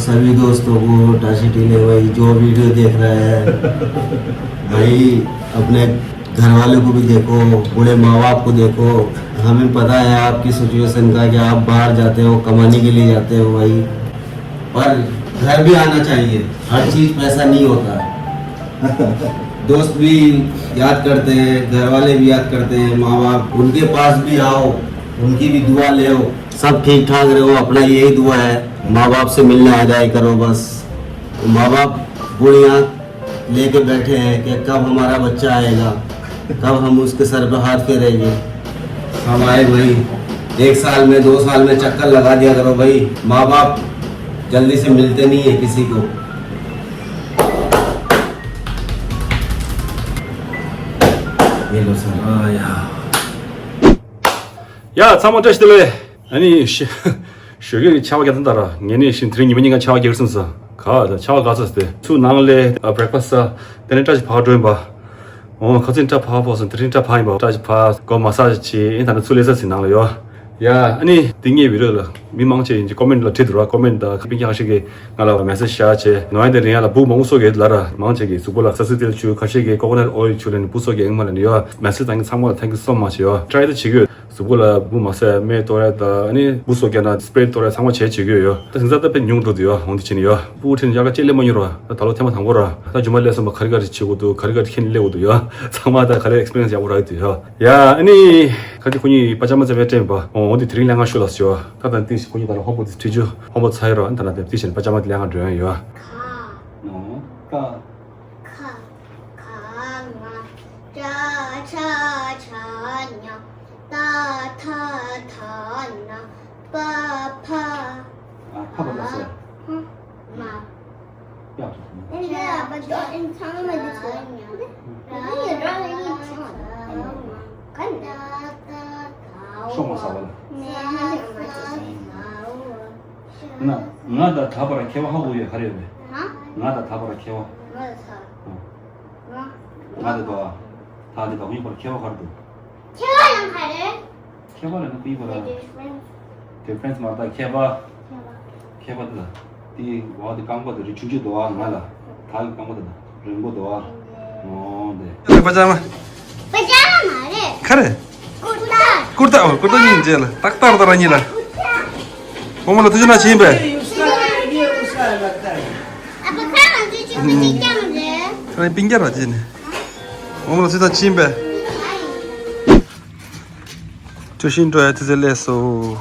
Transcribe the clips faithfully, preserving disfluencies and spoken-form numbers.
सभी दोस्तों को, टाशी टीले भाई जो वीडियो देख रहा है, भाई अपने घर वालों को भी देखो, बूढ़े माँ बाप को देखो। हमें पता है आपकी सिचुएशन का, कि आप बाहर जाते हो, कमाने के लिए जाते हो भाई, पर घर भी आना चाहिए। हर चीज पैसा नहीं होता। दोस्त भी याद करते हैं, घर वाले भी याद करते हैं, माँ बाप, उनके पास भी आओ, उनकी भी दुआ ले। सब ठीक ठाक रहो, अपना यही दुआ है। माँ बाप से मिलने आ जाया करो बस। माँ बाप बुढ़िया लेके बैठे हैं कि कब हमारा बच्चा आएगा, कब हम उसके सर पे हाथ फेरेंगे। हम आए भाई, एक साल में, दो साल में चक्कर लगा दिया करो भाई। माँ बाप जल्दी से मिलते नहीं है किसी को। ये लो सर। ཡ། ཚང་མ་བཀྲ་ཤིས་བདེ་ལེགས། ཨ་ནི་ཞོགས་ཀས་ཆར་པ་བརྒྱབ་ཙང་ད་ར་ངས་ནི་ཤིན་དེ་རིང་ཉི་མ་གཉིས་ཀ་ཆར་པ་བརྒྱབ་སོང་ས། ག་ཆར་པ་ག་ཚོད་སྟེ་ཚུར་ནང་ལ་བྷེ་རེག་ཕ་སི་ད། དེ་ནས་སྐྲ་ཞིག་ཕར་འགྲོ་ཡིན་པ། འོ་ཁ་ཚིག་སྐྲ་ཕར་ཕོག་སོང་། དེ་རིང་སྐྲ་ཕར་ཡིན་པ། སྐྲ་ཞིག་ཕར་གོ་མ་སག་ཞིག་བྱས་ཡིན། ད་ནི་ཚུར་སླེབས་ས་ཟིན་ནང་ལ་ཡོད། ཡ་ཨ་ནི་དེ་ངའི་བི་ཌི་ཡོ་ལ་མི་མང་ཆེ་ཡིན་གྱི་ཀོ་མེན་ཊི་ལ་བྲིས་འདུག་ར། ཀོ་མེན་ཊི་ད་ཁ་པིན་ཁ་ཤས་ཀྱིས་ང་ལ་མེ་སེ་ཇི་བཞག་བྱས་ནོ་ཡ་དེ་རིང་ཡ་ལ་བུ་མང་པོ་གསོ་གི་ལ་ར། མང་ཆེ་གིས་གཟུགས་པོ་ལ་ས་སི་ཏི་བྱུག་ཁ་ཤས་ཀྱིས་ཀོ་ཀོ་ནཊ་ཨོ་ཡིལ་བྱུག་ལ་ནི་བུ་གསོ་གི་ཨེང་མ་ལ་ནི་ཡོད། མེ་སེ་ཇི་ད་ངས་ཚང་མ་ལ་ཐེང་ཀིའུ་སོ་མ་ཆི་ཡོད། ཊི་རའི་ད་བྱེད་ཀྱི་ཡོད། གཟུགས་པོ་ལ་བུ་མ་ཟད་སྨན་གཏོར་ཡ་ད་ཨ་ནི་བུ་གསོ་རྒྱག་ན་སི་པེ་རེ་གཏོར་ཡ་ཚང་མ་བྱས་བྱེད་ཀྱི་ཡོད། ད་དེང་སང་ད་དཔེ་ཉུང་འགྲོ་འདུག་ཡོད། འོང་དུ་ཕྱིན་ཡོད། སྤུ་གུ་ཁྲིད་ནས་དབྱར་ཁ་ལྕེ་སླེབས་མ་མྱོང་ར། ད་ད་ལོ་ཐེངས་མ་དང་པོ་ར། ད་རྒྱུ་མ་སླེབས་སོང་པ་ག་རེ་ག་རེ་བྱེད་དགོས་འདུག་ག་རེ་ག་རེ་ཁྱེར་ནས་སླེབས་དགོས་འདུག་ཡོད། ཚང་མ་ད་ག་རེ་ཨེག་སི་པི་རི་ཡེན་སི་ཡག་པོ་རག་གི་འདུག་ཡོད། ཡ་ཨ་ནི་ཁ་ཅིག་ཁོ་གཉིས་པ་ཇ་མ་རྩེ་བའི་སྤྲད་པ། འོ་འོ་དེ་དེ་རིང་ལས་ང་ཤོད་ལ་ཟེར་ཡོད། ད་ད་དེ་ཁོ་གཉིས་ད་ལ་ཧོམ་ཝོག་དེ་ཁྲིད་རྒྱུ་ཧོམ་ཝོག་ཚར་ཡོད་ར། ཨ་ནི་ད་ལ་དེ་དེ་བྱས་ནས་པ་ཇ་མ་དེ་ལས་ང་འགྲོ་ཡ་ཡོད། ནོ་ཀ་ཁ་ཁ་ང་ཅ་ཆ་ཆ་ཉ་ཏ་ཐ་ཐ་ན་པ་ཕ། ཨ་ཕ་པ་མ་ཟེར། ཧ་མ། ཡག་པོ། ཤོག་མ་ཟ་བ་ལ། ང་ང་དང་ད་བར་ཁྱད་པར་ཧ་གོ་ཡོད་ག་རེ་ཡོད་པས། ང་དང་ད་བར་ཁྱད་པར། ང་དང་ད་བར་ད་དེ་དང་གཉིས་བར་ཁྱད་པར་ག་རེ་འདུག་ཁྱད་པར་ཡང་ག་རེ། ཁྱད་པར་ལ་ནི་ཁོ་གཉིས་བར་ལ། ཌི་ཕ་རེན་སི། ཌི་ཕ་རེན་སི་མ་རེད་ད་ཁྱད་པར། ཁྱད་པར་དེ་ལ། དེའི་འོག་དེ་རྐང་པ་དེ་རི་ཆུང་ཆུང་འདུག་ཨ། ང་ལ་ད་གི་རྐང་པ་དེ་ལ་རིང་པོ་འདུག་ཨ། འོ་དེ། པ་ཇ་མ། པ་ཇ་མ་མ་རེད། ག་རེ། ཀུར་ཏ། ཀུར་ཏ། འོ་ཀུར་ཏ་གཉིས་རྗེས་ལ་ཏག་ཏག་ཏག་ར་གཉིས་ལ། འོ་མ་ལ་ཐུགས་རྗེ་གནང་ཕྱིན་པས། ཨ་ཕ་ཁ་ང་ཚོའི་ཆུ་ཚོད་གཅིག་ཀྱང་རེད། ཁ་ནས་པིང་རྒྱ་ར་བྱས་ནས། འོ་མ་ལ་ཚོད་ལྟ་ཕྱིན་པས། ཅོ་ཤིན་འགྲོ་ཡ་དུས་ཚོད་སླེབས་སོང་།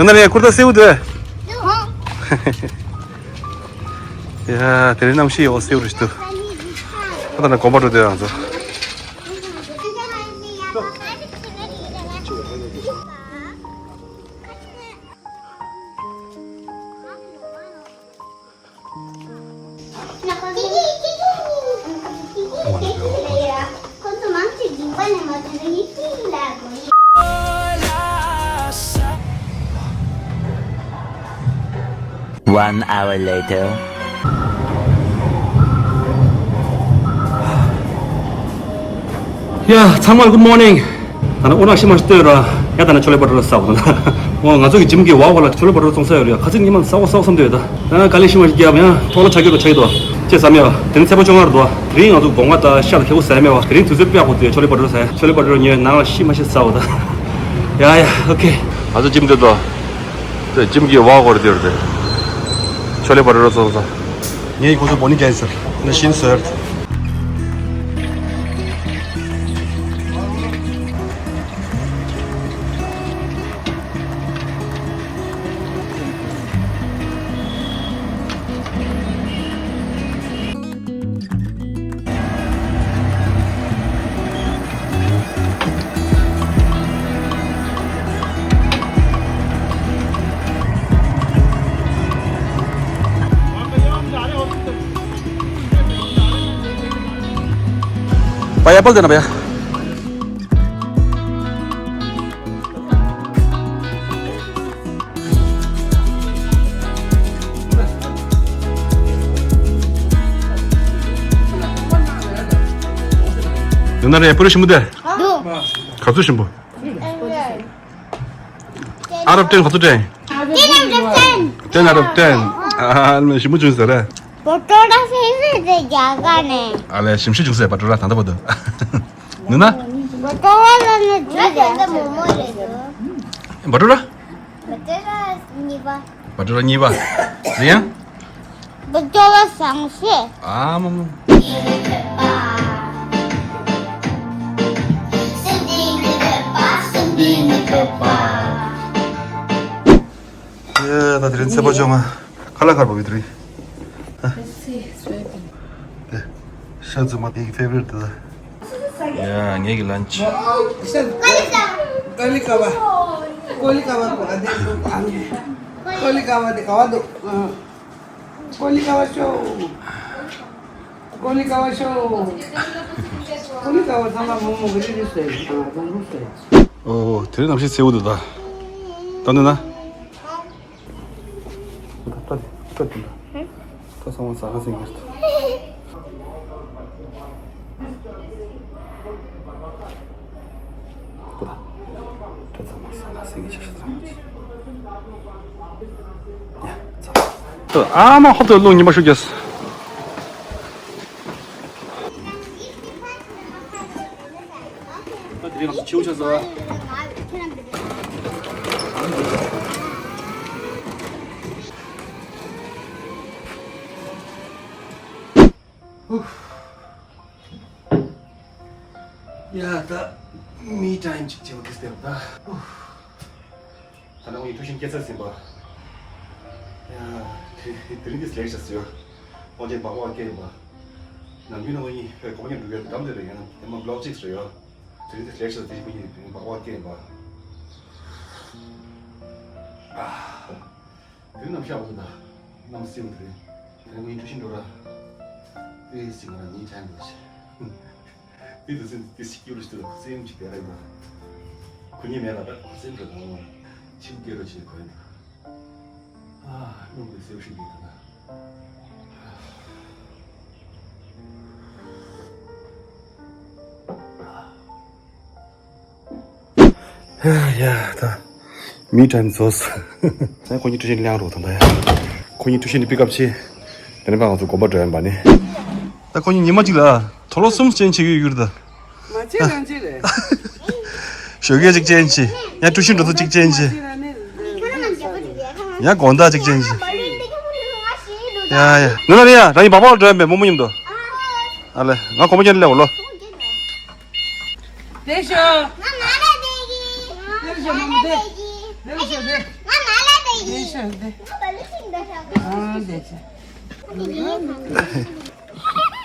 ང་ན་རེ་ཀུར་ཏ་སེའུ་དེ། ཡ་དེ་རིང་གནམ་གཤིས་འོ་སེའུ་རེད་འདུག་ད་ལྟ་ན་དགོན་པ་འགྲོ་དུས་ང་ཚོ། One hour later. ཡ། ཚང་མར་good morning། ད་ནི་ཨོ་ན་ཤི་མ་ཤི་ལྟོས་ར། ཡ་ད་ནི་ཆོ་ལེ་བ་ཊར་ཟ་བ་དང་། ཨོ་ང་ཚོ་གི་ཇིམ་གི་འོག་ལ་ཆོ་ལེ་བ་ཊར་བཙོང་ས་ཡོད་རེད། ཁ་ཚིག་ཉི་མ་ཟ་བ་ཟ་བ་བསམ་དུས་ད། ད་ནི་ག་ལེ་ཤི་མ་ཤི་རྒྱབ་ཡང་ཐོག་ལ་ཆ་རྒྱུ་དང་ཆ་རྒྱུ་དང་ཅེས་ཟ་མེད་བ། དེ་ནི་ཚེས་པ་བཅོ་ལྔ་རེད་དོ། དེ་རིང་ང་ཚོ་དགོང་དག་ད་ཤ་དང་ཁེ་པོ་ཟ་མེད་བ། དེ་རིང་དུས་ཚོད་དཔེ་ཡག་པོ་དེ་ཆོ་ལེ་བ་ཊར་ཟ་ཡ། ཆོ་ལེ་བ་ཊར་ཉོས་ནང་ལ་ཤི་མ་ཤི་ཟ་བ་ད། ཡ་ཡ་ཨོ་ཁེ། ང་ཚོ་ཇིམ་དེ་དོ། དེ་ཇིམ་གི་འོག་སྐོར་དེ་རེད་དེ། ཆོ་ལེ་བ་ཊར་བཙོང་ས། ངའི་ཁོ་ཚོ་བོ་ནི་ཀེན་སར་ནི་ཤིན་སོར། पाया पल देना भैया। Nuna re pura shimude. Du. ག་ཚོད་ཞིམ་པོ། Out of ten ག་ཚོད་སྤྲད། Ten out of ten. Ten out of ten. ཨ་ནི་ཞིམ་པོ་བྱུང་ཟེར་རེད། བོ་ཊོ་ར་སེ་སེ་དེ་རྒྱ་གར་ནས། ཨ་ལས་ཞིམ་ཤོས་བྱུང་ཟེར་བོ་ཊོ་ར་ད་ལྟ་བར་དུ། ནུ་ན། བོ་ཊོ་ར་ལ་ནི་ཇུས་རེད། མོ་མོ་རེད། བོ་ཊོ་ར། བོ་ཊོ་ར་གཉིས་པ། བོ་ཊོ་ར་གཉིས་པ། རེད་ཡ། བོ་ཊོ་ར་བཟང་ཤོས། ཨ་མ་མ། ཡ་ད་དེ་རིང་ཚེ་པ་ཅོ་མ་ཁ་ལག་ཁར་བབས་ཡོད་དེ་རིང་། ཤ་ཚུ་མ་དེ་གི་ཕེ་ཝ་རི་ཊི་དེ། ཡ་ངེད་ཀྱི་ལན་ཆི། ཀོ་ལི་ཀ་བ། ཀོ་ལི་ཀ་བ་གོ་ཨ་དེ་གོ་ཨ་ནི། ཀོ་ལི་ཀ་བ་དེ་ག་བ་འདུག་ཀོ་ལི་ཀ་བ་ཤོ། ཀོ་ལི་ཀ་བ་ཤོ། ཀོ་ལི་ཀ་བ་ཚང་མ་མོག་མོག་གི་རི་རི་སོ་ཡི་ཨ་རུང་རུང་སོ་ཡི། ཨོ་དེ་རིང་གནམ་གཤིས་གསལ་བོ་འདུག་ད། ད་འདི་ན། ད་ད་ད་ད་ད་ད་ཚང་མ་ཟ་ཁ་ཟིན་གྱི་རེད། ད་ད་ཚང་མ་ཟ་ཁ་ཟིན་གྱི་ཆ་ཤས་ཚང་མ་ཅི། ཡ་ཚ། ཨ་མ་ཧོབ་ཏེ་རླུང་ཉི་མ་ཤུགས་རྒྱས། ད་དེ་རིང་ང་ཚོ་མཆེའུ་ཆགས་སོང་། ཡ་ད་མི་ཊའིམ་ཅིག་བྱེད་པ་དེ་སྟེར་ད། ད་ནང་ཡིན་ཐུགས་ཤིན་སྐྱེ་ཚར་ཟིན་པ། ཡ་དེ་དེ་རིང་འདི་སླེབས་ཤག་ཟེར། དབང་ཆེན་སྦག་སྦག་སྐྱེས་ཡིན་པ། ནམ་རྒྱུན་ནང་ཡིན་ཧེ་གོ་མཉམ་འགྲོ་གི་འགྲམ་དེ་རེད། ཡང་དེ་མ་བློག་ཅིག་རེད་ཡོད། དེ་རིང་འདི་སླེབས་ཤག་ཟེར་གྱི་མི་ཡིན། དེ་རིང་སྦག་སྦག་སྐྱེས་ཡིན་པ། ཨ། དེ་རིང་ནམ་ཤག་འོང་ད། གནམ་སེའུ་དེ་རེད། དེ་རིང་ཡིན་ཐུགས་ཤིན་འགྲོ་ར། དེ་སྲིད་ང་རང་མི་ཊའིམ་འགྲོ་ཆེ། དེ་དུས་ཚོད་དེ་སྲིད་སྐྱིད་རུ་ཞིག་ལ་ཁུ་སེམས་ཅིག་དེ་རེད་ད། ཁུ་ཉེ་མེད་ལ་ད་ཁུ་སེམས་རེད་ད། ཆིབས་སྐྱེ་རུ་ཆེ་གོ་ཡིན་ད། ཨ་རླུང་གི་སེའུ་ཤིག་གི་ད། ཡ་ད། མི་ཊའིམ་རྫོགས། ད་ཁོ་གཉིས་ཊུ་ཤན་གླེང་རོགས་དང་ད་ཡ། ཁོ་གཉིས་ཊུ་ཤན་ནི་པིག་ཨབ་བྱེད། དེ་ནས་ཕར་ང་ཚོ་དགོན་པ་འགྲོ་ཡིན་པ་ནི། ད་ཁོ་གཉིས་ཉི་མ་གཅིག་ལ་དོ་ལོ་གསུམ་ཅན་བྱེད་ཀྱི་ཡོད་རེད་ད། མ་བྱེད་རང་བྱེད་རེད། ཞོགས་ཀས་གཅིག་ཅན་བྱེད། ཡང་ཊུ་ཤན་འགྲོ་ཚོ་གཅིག་ཅན་བྱེད། ཡང་དགོང་དག་གཅིག་ཅན་བྱེད། ཡ་ཡ། ནུ་ན་རེ་ཡ་རང་གི་བག་བག་འགྲོ་ཡིན་པས་མོ་མོ་མཉམ་དུ། ཨ་ལེ་ང་གོམ་པ་ཅན་སླེབས་འོ་ལོ། བདེ་ཤོག་ང་ང་ལ་བདེ་གི། བདེ་ཤོག་མ་མོ་བདེ། བདེ་ཤོག་བདེ། ང་ང་ལ་བདེ་གི། བདེ་ཤོག་བདེ། ང་བ་ལུ་ཅིག་འདྲ་ཤག་ཨ་བདེ་ཤོག་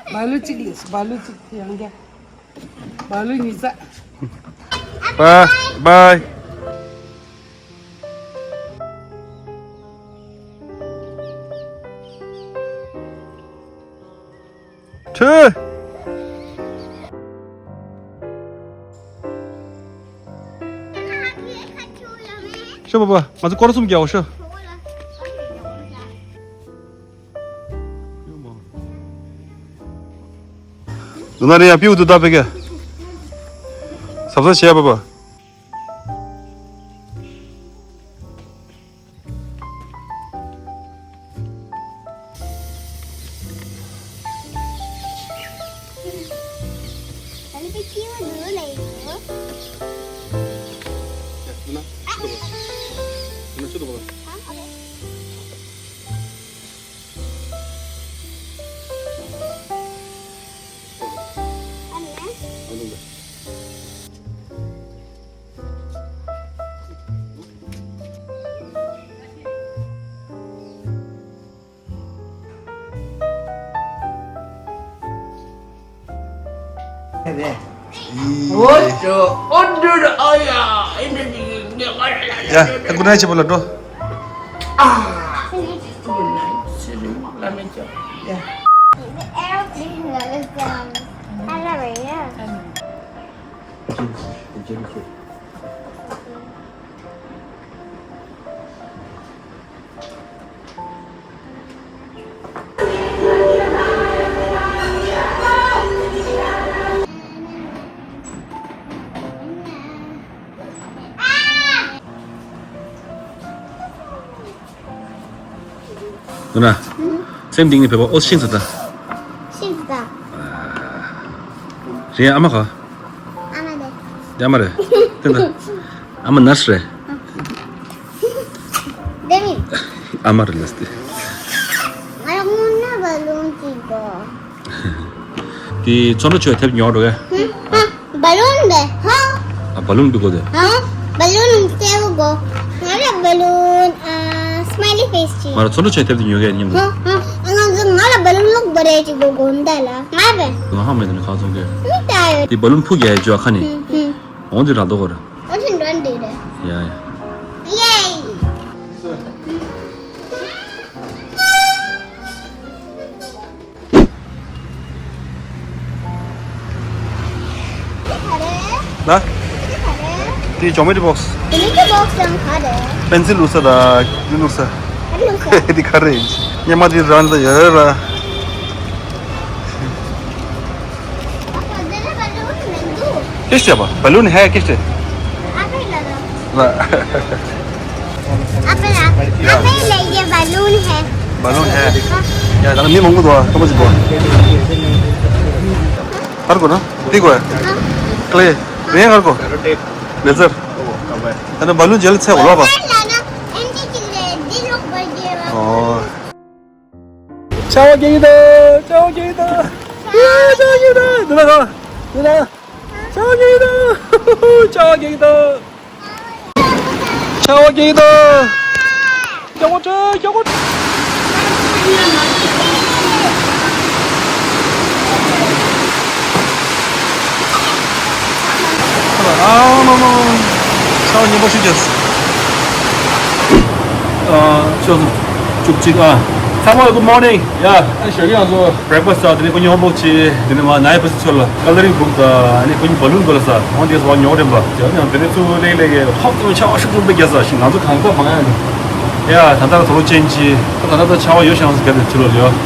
བ་ལུ་ཅིག་ལས་བ་ལུ་ཅིག་ཡང་རྒྱ། བ་ལུ་ཉི་ཚ། བའི་བའི། ཁྱོད། ཤོ་པ་པ། ང་ཚོ་སྐོར་གསུམ་རྒྱག་འོ་ཤོ། ནུ་ན་རེ་ཡ་པིའུ་དུ་ད་པེ་ཀ། སབ་སབ་བྱེད་ཡ་པ་པ། ཡ། ད་གུ་ནའི་ཆེ་པོ་ལ་འགྲོ། ཨ། གུ་ནའི་ཆེ་རིང་ལ་མེད་ཅོ། ཡ། ནུ་ན། སེམས་གཏིང་ནས་བོད་པ་ཨོ་ཤིང་ཚ་ད། ཤིང་ཚ་ད། རེད། ཨ་མ་ག་ཨ་མ་རེད། ཨ་མ་རེད། དེ་ད། ཨ་མ་ནར་སི་རེད། དེ་མིན། ཨ་མ་རེད་ལ་སྟེ། ང་ལ་སྔོན་ན་བ་ལུང་གཅིག་གོ་དེ་ཚོན་ཁྲ་ཆོས་ཐེབས་ཉོ་འགྲོ་གས། ཧ། བ་ལུན་བེ། ཧ། ཨ། བ་ལུན་བི་གོ་དེ། ཧ། བ་ལུན་སེ་བོ་གོ་ང་ལ་བ་ལུན་ཨ་སི་མའི་ལི་ཕེ་སི་ཅི། མ་ར་ཚོན་ཁྲ་ཆོས་ཐེབས་དེ་ཉོ་གས་ཉིན་ཧ། ཧ། ང་ཚོ་ང་ལ་བ་ལུན་ལོག་བ་རེ་ཅིག་གོ་གོ་འདའ་ལ་ང་བེ། ང་ཧ་མེད་དེ་ནི་ཁ་ཚོང་གས། མི་ད་ཡོད། དེ་བ་ལུན་ཕུ་གས་ཇོ་ཁ་ནི། ཧ། ཧ། འོང་དེ་ར་དོ་གོ་ར། ཨ་ཆེན་འགྲོ་འདི་རེད། ཡ་ཡ། ཡེ། ན། དེ་ཇོ་མེ་ཊི་བོག་སི། ཇོ་མེ་ཊི་བོག་སི་ཡང་ག་རེ། པེན་སིལ་བླུགས་ས་དང་དེ་བླུགས་ས། ག་རེ་བླུགས་ས། དེ་ག་རེ་ཡིན། སྙེ་མ་དེ་རང་ད་ཡོད་ར། ཨ་ཕ་དེ་ལ་བ་ལུན་མི་འདུག་ཀེ་སྟེ་བ། བ་ལུན་ཧེ་ཀེ་སྟེ། ཨ་ཕ་ལ་ལ། ཨ་ཕ་ལ་ཡེ་བ་ལུན་ཧེ། བ་ལུན་ཧེ། ཡ་ད་ནི་མི་མང་པོ་འདུག་ཨ་ཁ་པོ་ཅིག་འདུག་ཧར་གོ་ན་དེ་གོ་ཀླེ་རེ་ཧར་གོ་ལེ་ཛར། ད་ནི་བ་ལུན་ཇེལ་ཚེ་འོ་ལོ་བ། ཨོ། ཆར་པ་རྒྱག་གི་འདུག་ཆར་པ་རྒྱག་གི་འདུག་ཆར་པ་རྒྱག་གི་འདུག་འདི་ལ་ཧ། འདི་ལ། ཆར་པ་རྒྱག་གི་འདུག་ཆར་པ་རྒྱག་གི་འདུག་ཆར་པ་རྒྱག་གི་འདུག་མགྱོགས་པོ་སྤྲོད། མགྱོགས་པོ་སྤྲོད། ཨ་མ་མ། ཆར་པ་སྙན་པོ་ཞིག་རྒྱག་ཨ། ཆུ་ཚོད་བཅུ་གཅིག་ཨ། ཚང་མ་good morning. ཡ། ཨ་ཞོགས་ཀྱི་ང་ཚོ་breakfast ཨ། དེ་ནས་ཁོ་ཉོ་འབོག་ཆེ། དེ་ནས་མ་ནའི་པ་སི་ཚོ་ལ་coloring book ཨ་ནི་ཁོ་གཉིས་བ་ལུན་གོ་ལ་ས། འོན་ཏེ་སོ་ཉོ་རེམ་པ། ཡ་ནི་དེ་ནས་ཚུར་ལེགས་ལེགས་ཧོབ་ཙམ་ཆར་པ་ཤུགས་ཆུང་པོ་རྒྱག་ས་ཞིག་ང་ཚོ་གང་པ་མང་ཡ་ནི། ཡ་ད་ལྟ་ཚོ་ལོ་ཅན་ཅི། ད་ལྟ་ཆར་པ་ཡོད་ཤག་ང་ཚོ་ག་དེ་ཕྱི་ལོགས་ལ་ཡོད།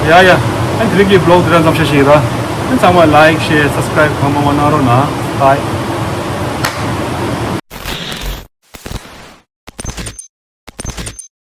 ཡ་ཡ་ཡ། ཨ་ནི་དེ་རིང་གི་vlog དེ་རང་ཙམ་ཤ་ཞིག་ར། ཨ་ནི་ཚང་མ་like share subscribe གང་མང་མང་གནང་རོགས་གནང་། Bye.